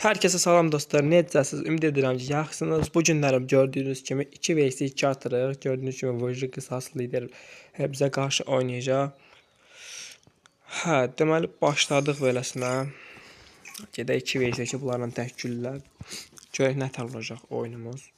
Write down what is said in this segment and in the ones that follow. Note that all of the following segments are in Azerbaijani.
Herkese salam dostlar. Necəsiniz? Ümid edirəm ki, yaxşısınız. Bu günlərim gördüyünüz kimi 2 vs 2 atırıq. Gördüyünüz kimi Vıcı qisas lider bizə qarşı oynayacaq. Hə, deməli başladıq beləsinə. Gedək 2 vs 2 bunlarla tək güllə. Görək nə tər olacaq oyunumuz.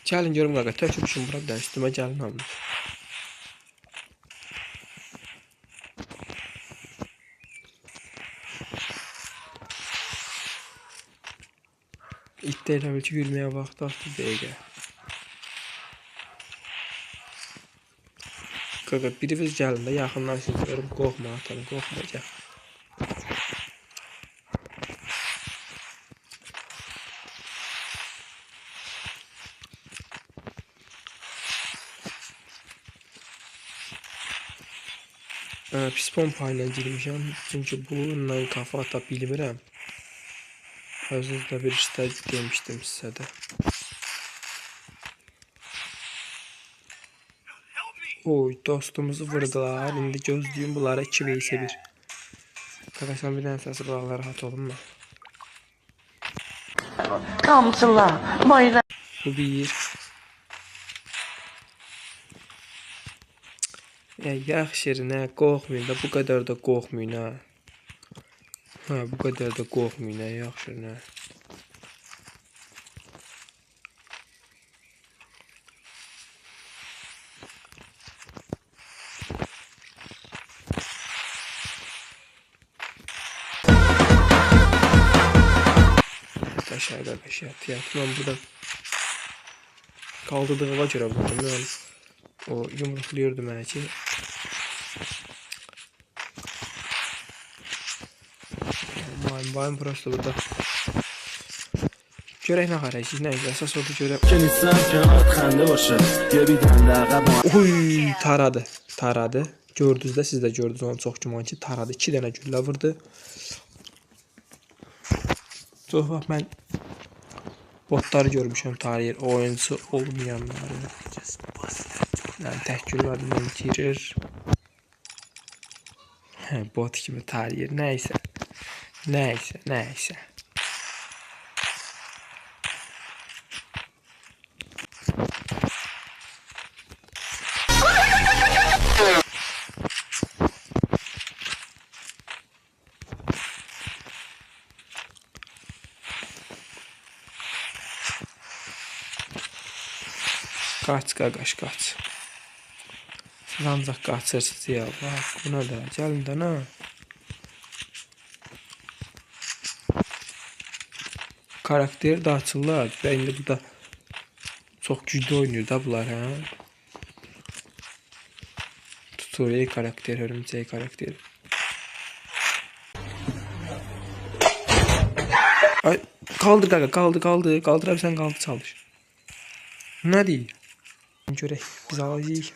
Gəlin görüm qaqa, tökmüşüm bura bir dənə, üstümə gəlin hamınız. İt də elə bil ki, gülməyə vaxt atdı dəqiqə. Qaqa, biriniz gəlin də yaxınlaşın görüm, qorxma atanım, qorxma gəl. Pis pompa ilə girmişəm, çünki bununla kafa ata bilmirəm. Özünüz də bir işdə demişdim sizə də. Oy, dostumuzu vurdular. İndi gözləyim bunlara 2 vs 1. Qaqaşan bir dənə səsi qulaqlara rahat olunma. Bu bir. Ya yaxşı, nə qorxmayın da, bu qədər də qorxmayın ha. Hə, bu qədər də qorxmayın ha, yaxşı nə. Yat aşağı qardaş, yat, yat. Mən burada qaldırdığıma görə vurdum, yəni o yumruqlayırdı mənə ki. Bayım burası burada. Görək nə qarayacaq, nə əsas odur görək. Oy, taradı, taradı. Gördünüz də, siz də gördünüz onu çox güman ki, taradı. 2 dənə güllə vurdu. Çox vaxt mən botları görmüşəm tarayır, oyunçu olmayanları. Yəni tək güllərlə girir. Hə, bot kimi tarayır, nəysə. Nəysə, nəysə. Qaç, qaqaş, qaç. Siz ancaq qaçırsınız ya. Bax, buna da. Gəlin də, nə? Karakteri də açırlar. Və indi burada çox güclü oynayır da bunlar, hə? Tutur, ey karakter, hörümçək karakteri. Ay, kaldır qaqa, kaldır, kaldır. Kaldır abi, sən kaldır, çalış. Nə deyir? Görək, biz alacağıq.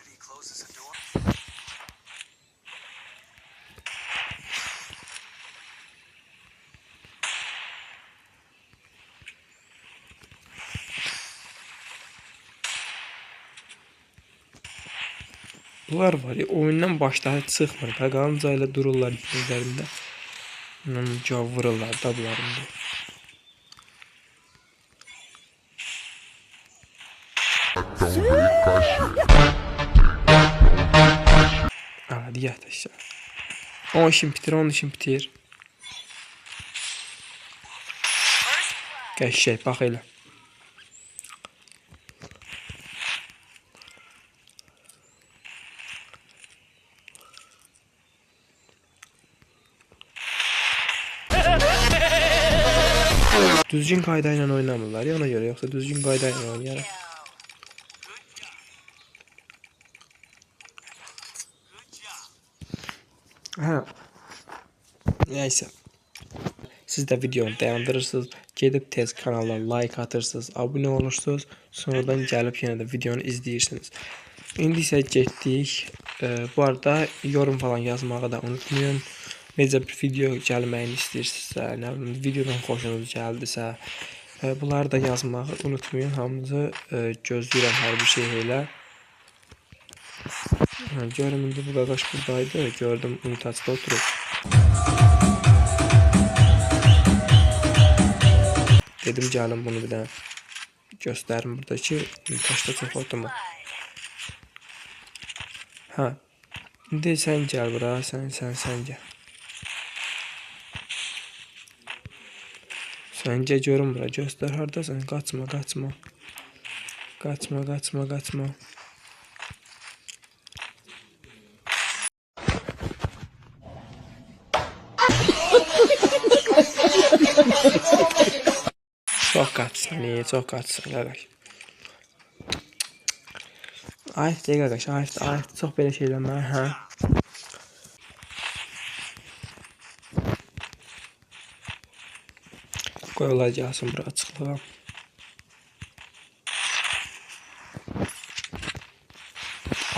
Bunlar var ya, oyundan başları çıxmır da, qalınca ilə dururlar üzərində. Vururlar da bunlar indi. Hadi yat aşağı. Onun işim bitir, onun işim bitir. Qəşəng, bax elə. Düzgün qayda ilə oynamırlar ya ona görə, yoxsa düzgün qayda ilə oynayaraq. Hə. Nəysə. Siz də videonu dayandırırsınız, gedib tez kanala like atırsınız, abunə olursunuz, sonradan gəlib yenə də videonu izləyirsiniz. İndi isə getdik. Bu arada yorum falan yazmağı da unutmayın. Necə bir video gəlməyini istəyirsinizsə, nə bilim, videodan xoşunuz gəldisə, bunları da yazmağı unutmayın. Hamınızı gözləyirəm hər bir şey elə. Görüm indi bu qaqaş buradaydı. Gördüm unitaçda oturub. Dedim gəlin bunu bir dənə göstərim burada ki, unitaçda çox oturma. Hə. İndi sən gəl bura, sən gəl. Sən gəl görüm bura, göstər hardasan, qaçma, qaçma. Qaçma, qaçma, qaçma. Çox qaçsan, çox qaçsan, qaqaş. Ayıpdır, qaqaş, ayıpdır, ayıpdır. Çox belə şeylər, hə. Qoy onlar gəlsin bura açıqlığa.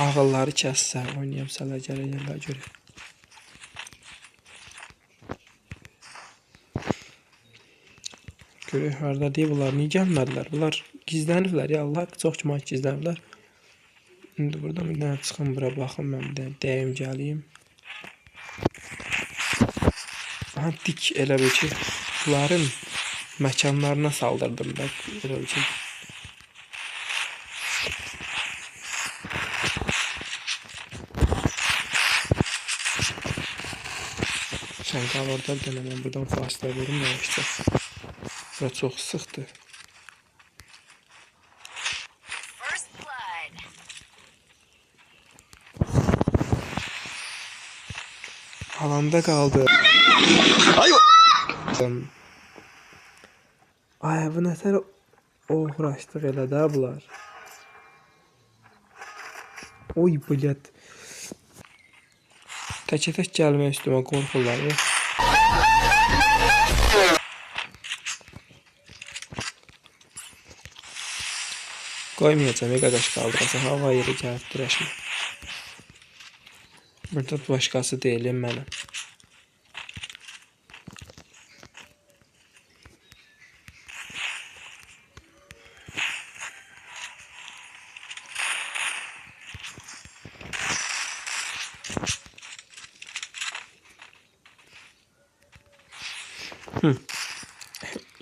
Ağılları kəssə, oynayamsalar, gələcəklər görək. Görək harada deyil bunlar, niyə gəlmədilər? Bunlar gizləniblər, ya Allah, çox güman gizləniblər. İndi buradan bir dənə çıxım bura, baxım, mən bir dənə dəyim gəliyim. Aha, dik elə bil ki, bunların məkanlarına saldırdım, bax, elə bil ki. Sən qal orada, bir dənə mən buradan fasilə verim, yavaşca. Bura çox sıxdır. Alanda qaldı. Ay, bu nətər uğraşdıq elə də bunlar. Oy, bilet. Təkə-tək gəlmək üstümə qorxurlar. Qoymayacağım, qaqaş qaldırasın. Hava yeri gəlib dirəşmə. Burada başqası deyiləm mənəm.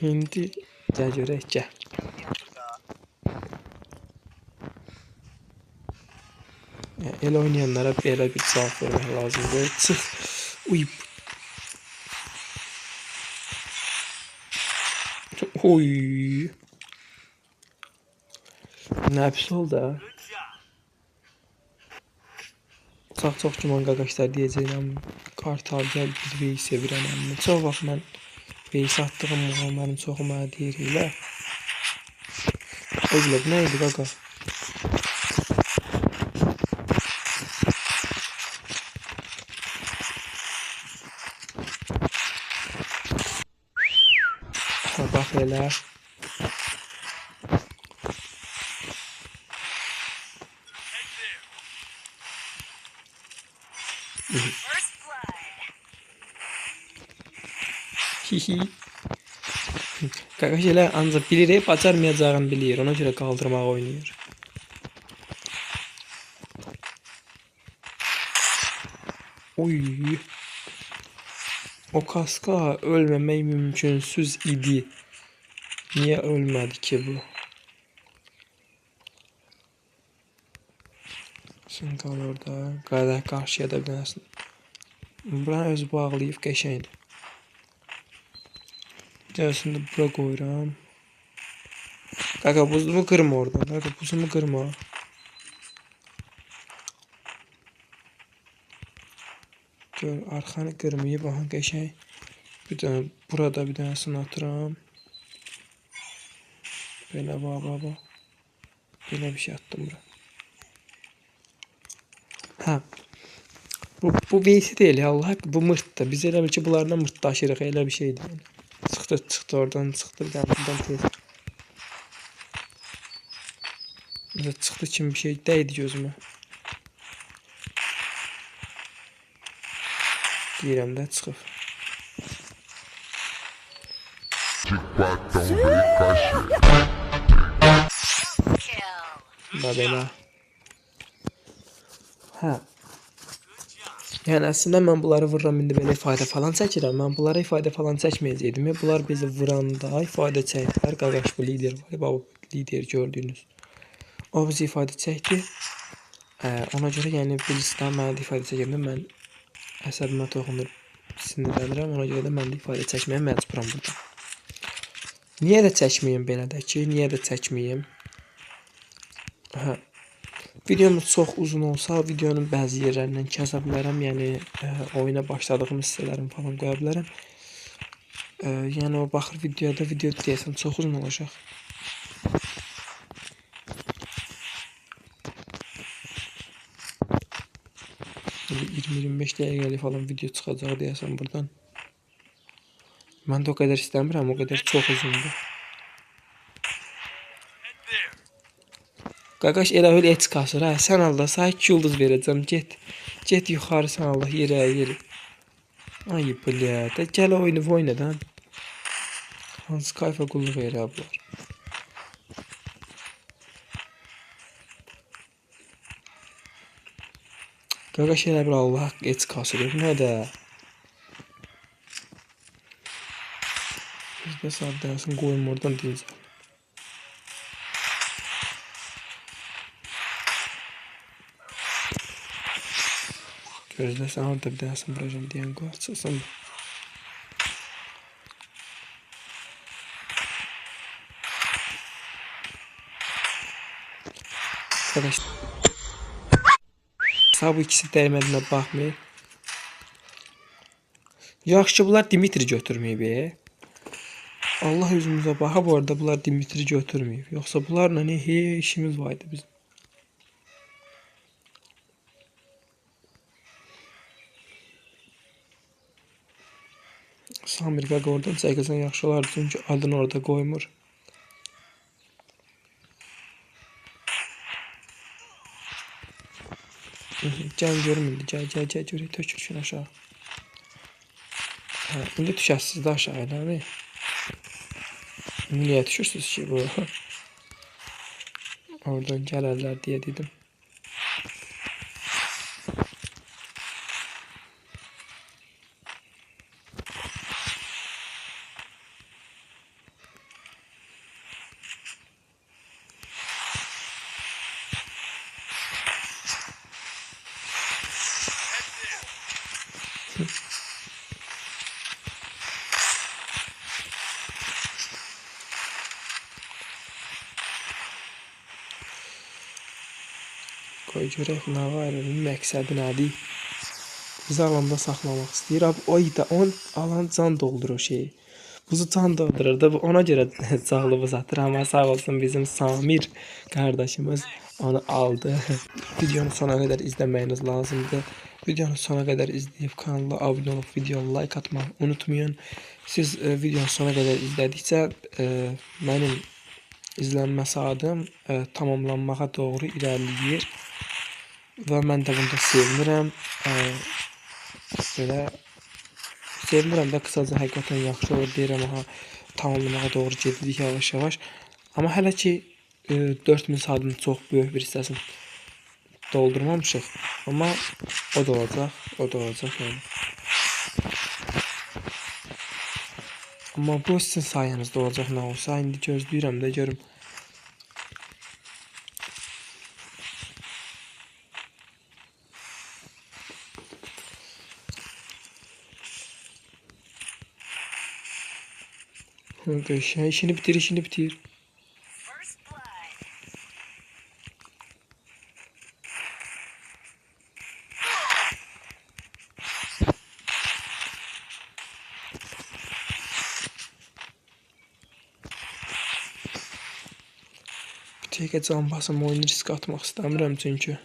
İndi gəl görək, gəl. Elə oynayanlara belə bir cavab vermək lazımdır. Çıx. Uy. Oy. Nə pis oldu ha. Çox güman qaqaşlar deyəcəklər. Qartal gəl biz V'yi sevirəm əmmi. Çox vaxt mən V'yi satdığım muğamların çoxu mənə deyir elə. O bilə, bu nə idi qaqa? Bax elə. Hihi. Qaqaş elə ancaq bilir, bacarmayacağını bilir. Ona görə qaldırmağı oynayır. Oy. O kaska ölməmək mümkünsüz idi. Niyə ölmədi ki bu? Sən qal orada. Qayıdaq qarşıya da bir dənəsini. Buranı özü bağlayıb qəşəngdir. Bir dənəsini də bura qoyuram. Qaqa buzumu qırma oradan. Qaqa buzumu qırma. Gör, arxanı qırmayıb, aha qəşəng. Bir dənə burada bir dənəsini atıram. Belə bax, bax, bax. Belə bir şey attım bura. Hə. Bu VC deyil ya, Allah haqqı, bu mırtdır. Biz elə bil ki, bunlardan mırtlaşırıq, elə bir şeydir. Yəni. Çıxdı, çıxdı oradan, çıxdı bir dənə buradan tez. Mesela çıxdı kimi bir şey dəydi gözümə. Deyirəm də çıxıb. Və belə. Hə. Yəni əslində mən bunları vururam, indi belə ifadə falan çəkirəm. Mən bunlara ifadə falan çəkməyəcəkdim. Bunlar bizi vuranda ifadə çəkdilər. Qaqaş bu lider var. Baba lider gördüyünüz. O bizi ifadə çəkdi. Ona görə yəni bilirsən mənə də ifadə çəkəndə mən əsəbimə toxunur, sinirlənirəm. Ona görə də mən də ifadə çəkməyə məcburam burada. Niyə də çəkməyim belə də ki? Niyə də çəkməyim? Hə. Videomuz çox uzun olsa, videonun bəzi yerlərindən kəsə bilərəm. Yəni oyuna başladığım hissələrini falan qoya bilərəm. Yəni o baxır videoda, video deyəsən çox uzun olacaq. Böyle 20-25 dəqiqəlik falan video çıxacaq deyəsən buradan. Mən də o qədər istəmirəm, o qədər çox uzundur. Qaqaş elə öyle et kasır, hə? Sən Allah, sənə 2 ulduz verəcəm, get. Get yuxarı sən Allah, yerə, yerə. Ay, bля, də gəl oyunu oynadan. Hansı kayfa qulluq elə bunlar. Qaqaş elə bir Allah et kasır, nə də? Bizdə saat dənəsini qoyum oradan deyəcəm. Gözləsən orada bir dənəsini vuracam deyən qoy açılsın. Arkadaş, sağ bu ikisi dəymədiyinə baxmayın. Yaxşı bunlar Dimitri götürməyib. Allah yüzümüzə baxa bu arada bunlar Dimitri götürməyib. Yoxsa bunlarla nə işimiz var idi bizim. Samir qaqa oradan çəkilsən yaxşı olardı, çünki adını orada qoymur. Gəl görüm indi, gəl, gəl, gəl, görək, tökül şunu aşağı. Hə, indi düşəsiniz də aşağı, eləmi? Niyə düşürsünüz ki bu? Oradan gələrlər deyə dedim. Qoy görək Navarovun məqsədi nədir? Bizi alanda saxlamaq istəyir. Abi, oy da on alan can doldurur şeyi. Buzu can doldurur da ona görə cağlı buz atır. Amma sağ olsun bizim Samir qardaşımız onu aldı. Videonun sona qədər izləməyiniz lazımdır. Videonun sona qədər izləyib kanala abunə olub videoya like atmağı unutmayın. Siz videonun sona qədər izlədikcə mənim izlənmə saatım tamamlanmağa doğru irəliləyir. Və mən də bunda sevinirəm. Belə sevinirəm də qısaca həqiqətən yaxşı olur deyirəm, aha, tamamlamağa doğru gedirik yavaş-yavaş. Amma hələ ki 4000 saatın çox böyük bir hissəsini doldurmamışıq. Amma o da olacaq, o da olacaq yəni. Amma bu sizin sayənizdə olacaq nə olsa. İndi gözləyirəm də görüm. İşini bitir, işini bitir. Bir dəqiqə can basım, oyunu risk atmaq istəmirəm çünki.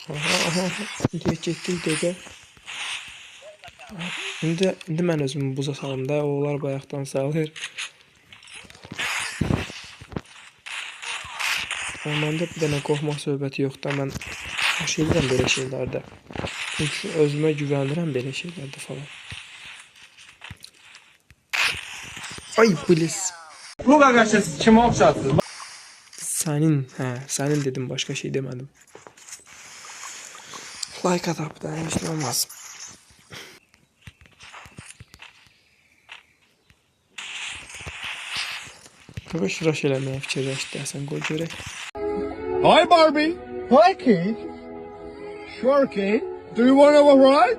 Aha, aha, aha. Getdik dəqiqə. İndi mən özümü buza salım da, onlar bayaqdan salır. Məndə bir dənə qorxmaq söhbəti yoxdur, mən baş edirəm belə şeylərdə. Çünki özümə güvənirəm belə şeylərdə falan. Ay bilis. Bu qaqaşı siz kimə oxşatsınız? Sənin, hə, sənin dedim, başqa şey demədim. Like at da, heç nə olmaz. Qaqaş rush eləməyə fikirləşdi, deyəsən, qoy görək. Hi, Barbie. Hi, Kate. Sure, Kate. Do you want to ride?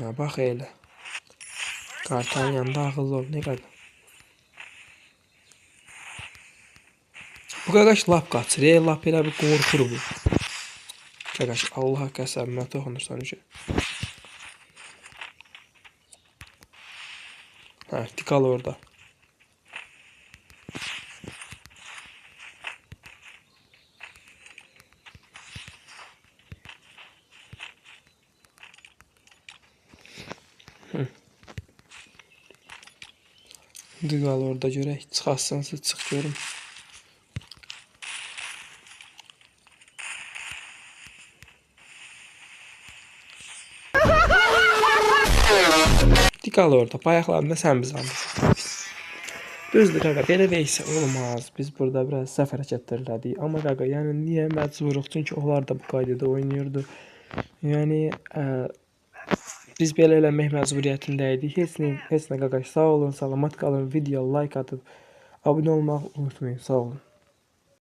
Ha, bax elə. Qartalın yanında ağıllı ol, nə qaqa? Bu qaqaş lap qaçır, lap elə bir qorxur bu. Qaqaş, Allah qəsəminə toxunursan üçün. Hə, qal orada. Qal orada görək. Çıxasınsa çıx görüm. Qal orada. Bayaqlarında sən bizi almışsın. Düzdür qaqa, belə də isə olmaz. Biz burada biraz səhv hərəkətlər elədik. Amma qaqa, yəni niyə məcburuq? Çünki onlar da bu qaydada oynayırdı. Yəni biz belə eləmək məcburiyyətində idik. Heç nə, heç nə qaqaş, sağ olun, salamat qalın. Video like atıb abunə olmağı unutmayın. Sağ olun.